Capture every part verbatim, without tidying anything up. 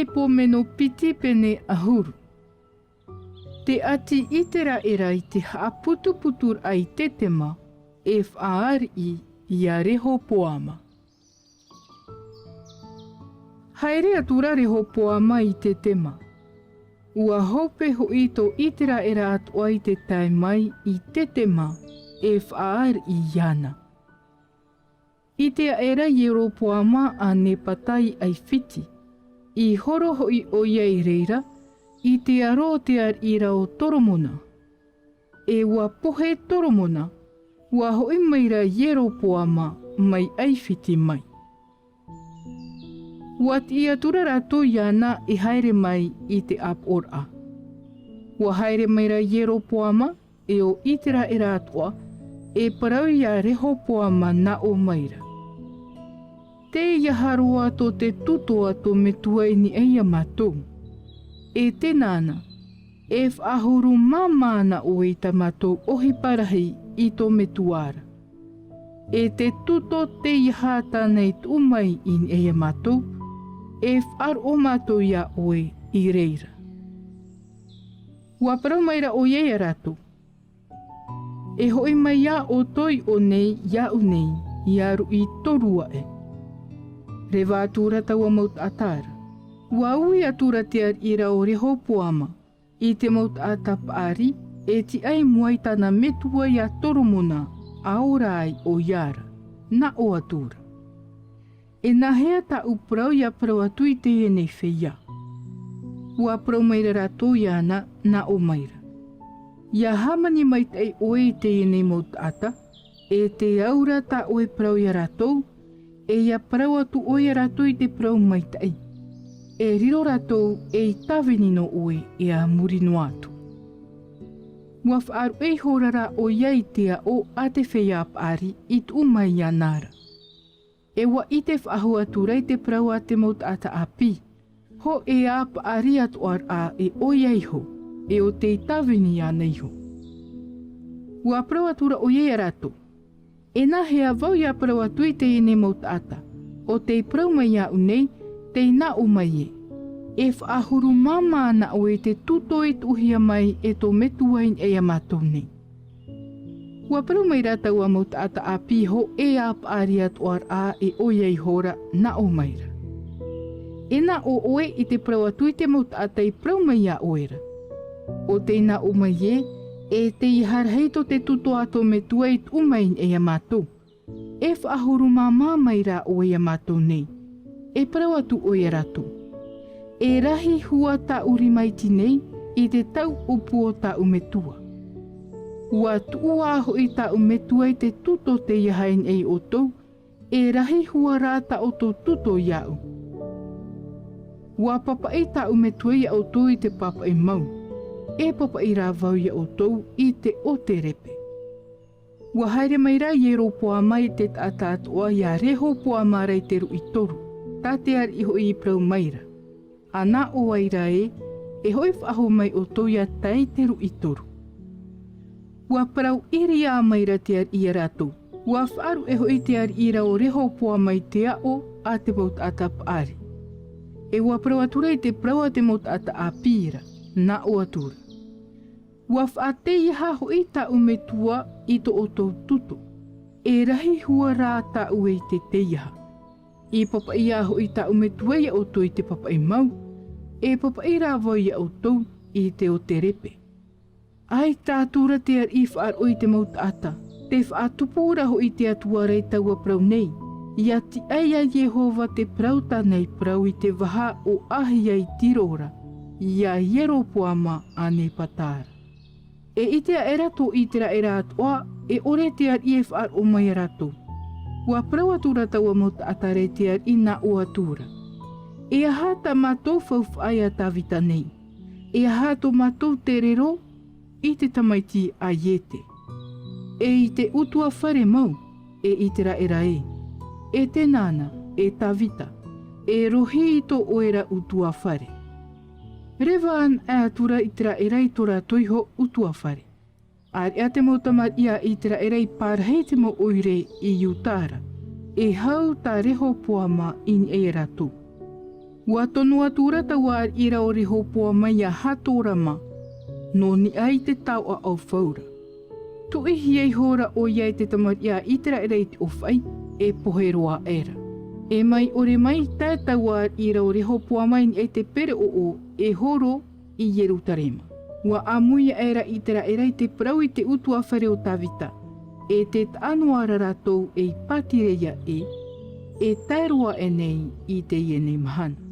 Hepomeno piti pene ʻahuru. Te ʻāti ʻĪteraʻera i te haʻaputuputuraʻa i Tetema, e faʻaariʻi iā Rehopoama. Haere atu ra Rehopoama i Tetema. ʻUa hope hoʻi tō ʻĪteraʻera atoʻa i te tae mai i Tetema, e faʻaariʻi iāna. ʻIte aʻera Ieropoama a Nepata i ʻAifiti, i horo hoʻi ʻoia i reira, i te aro o te ariʻi ra ʻo Toromona. E ʻua pohe Toromona, ʻua hoʻi mai ra Ieropoama mai ʻAifiti mai. ʻUa tiʻi atu ra rātou iāna e haere mai i te ʻāpoʻoraʻa. ʻUa haere mai ra Ieropoama, e ʻo ʻĪteraʻera atoʻa, e parau iā Rehopoama nā ʻō mai ra. Tei aha roa tō te tuto a tō metua i niʻa iā mātou. E tēnā na, e faʻahuru māmā na ʻoe i tā mātou ʻohipa rahi i tō metua ra. E te tuto tei aha tāna i tuʻu mai i niʻa iā mātou, e faʻaroʻo mātou iā ʻoe i reira. ʻUa parau mai ra ʻoia iā rātou. E hoʻi mai ā ʻoutou i ʻō nei, iāʻu nei, iā ruʻi toru aʻe. Reva atu ra taua mau taʻata ra. ʻUa ui atu ra te ariʻi ra ʻo Rehopoama, i te mau taʻata paʻari, e tiʻa i mua i tāna metua iā Toromona, ʻa ora ai ʻoia ra, nā ʻō atu ra. E nāhea tāʻu parau ʻia parau atu i teie nei feiā? ʻUa parau mai ra rātou iāna, nā ʻō mai ra. ʻIa hāmani maitaʻi ʻoe i teie nei mau taʻata, e tē au ra tā ʻoe parau iā rātou, e ʻia parau atu ʻoe iā rātou i te parau maitaʻi. E riro rātou ei tāvini nō ʻoe e a muri noa atu. ʻUa faʻaruʻe ihora rā ʻoia i te aʻo a te feiā paʻari i tuʻu mai iāna ra. E ʻua ʻite faʻahou atu ra i te parau a te mau taʻata ʻāpī, hōʻē ā paʻari atoʻa rā e ʻoia iho, e ʻo tei tāvini iāna iho. ʻUa parau atu ra ʻoia iā rātou, e nāhea vau ʻia parau atu i teie nei mau taʻata, ʻo tei parau mai iāʻu nei, tei nā ʻō mai ē. E faʻahuru māmā na ʻoe i te tuto i tuʻuhia mai e tō metua i niʻa iā mātou nei. ʻUa parau mai ra taua mau taʻata ʻāpī, hōʻē ā paʻari atoʻa rā e ʻoia ihora, nā ʻō mai ra. E nā ʻō ʻoe i te parau atu i te mau taʻata i parau mai iā ʻoe ra. ʻO tei nā ʻō mai ē, e tei aha rahi tō te tuto a tō metua i tuʻu mai i niʻa iā mātou. E faʻahuru māmā mai rā ʻoe iā mātou nei. E parau atu ʻoe iā rātou. E rahi hua tāʻu rima iti nei i te tauʻupu o tāʻu metua. ʻUa tuʻu ā hoʻi tāʻu metua i te tuto tei aha i niʻa ia ʻoutou, e rahi hua rā tā ʻoutou tuto iāʻu. ʻUa papaʻi tāʻu metua iā ʻoutou i te papaʻi mau. E papaʻi rā vau iā ʻoutou i te ʻoterepe. ʻUa haere mai rā Ieropoama i te taʻata atoʻa iā Rehopoama ra i te ruʻi toru, tā te ariʻi hoʻi i parau mai ra. ʻA nā ʻō ai ra ē, e hoʻi faʻahou mai ʻoutou ʻia tae i te ruʻi toru. ʻUa parau ʻiriā mai ra te ariʻi iā rātou. ʻUa faʻaruʻe hoʻi te ariʻi ra ʻo Rehopoama i te aʻo a te mau taʻata paʻari. E ʻua parau atu ra i te parau a te mau taʻata ʻāpī ra, nā ʻō atu ra. ʻUa faʻateiaha hoʻi tāʻu metua i tō ʻoutou tuto. E rahi hua rā tāʻu e i te teiaha. I papaʻi ā hoʻi tāʻu metua iā ʻoutou i te papaʻi mau. E papaʻi rā vau iā ʻoutou i te ʻoterepe. ʻAita atu ra te ariʻi i faʻaroʻo i te mau taʻata. Tē faʻatupu ra hoʻi te Atua ra i taua parau nei. ʻIa tiʻa iā Iehova te parau tāna i parau i te vaha o Ahia i Tiro ra, iā Ieropoama a Nepata ra. E ʻite aʻera tō ʻĪteraʻera atoʻa, e ʻore te ariʻi e faʻaroʻo mai iā rātou. ʻUa parau atu ra taua mau taʻata ra i te ariʻi nā ʻō atu ra. E aha tā mātou faufaʻa iā Tavita nei? E aha tō mātou terero i te tamaiti a Iete? E i te ʻutuāfare mau, e ʻĪteraʻera ē. E tēnā na, e Tavita, e rohi i tō ʻoe ra ʻutuāfare. Reva anaʻe atu ra ʻĪteraʻera i tō rātou iho ʻutuāfare. ʻĀreʻa te mau tamariʻi a ʻĪteraʻera i pārahi i te mau ʻoire i Iuta ra, e hau tā Rehopoama i niʻa ia rātou. Ua tono atu ra taua ariʻi ra ʻo Rehopoama ia Hatorama, nō niʻa i te taoʻa ʻaufau ra. Tuʻihia ihora ʻoia e te tamariʻi a Iteraera i te ʻōfaʻi, e pohe roa aʻera. E mai ʻore mai, tae taua ariʻi ra ʻo Rehopoama i niʻa i te pereʻoʻo, e horo i Ierutarema. Ua ʻāmui aʻera Iteraera i te parau i te ʻutuāfare o Tavita, e te taʻa noa ra rātou ei pātireia ē, e tae roa aʻe nei i teie nei mahana.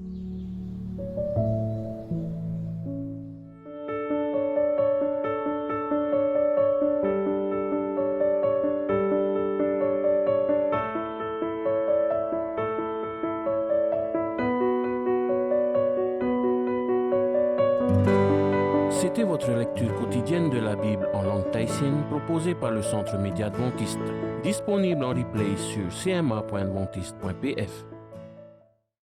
C'était votre lecture quotidienne de la Bible en langue tahitienne proposée par le Centre Média Adventiste, disponible en replay sur C M A point adventiste point P F.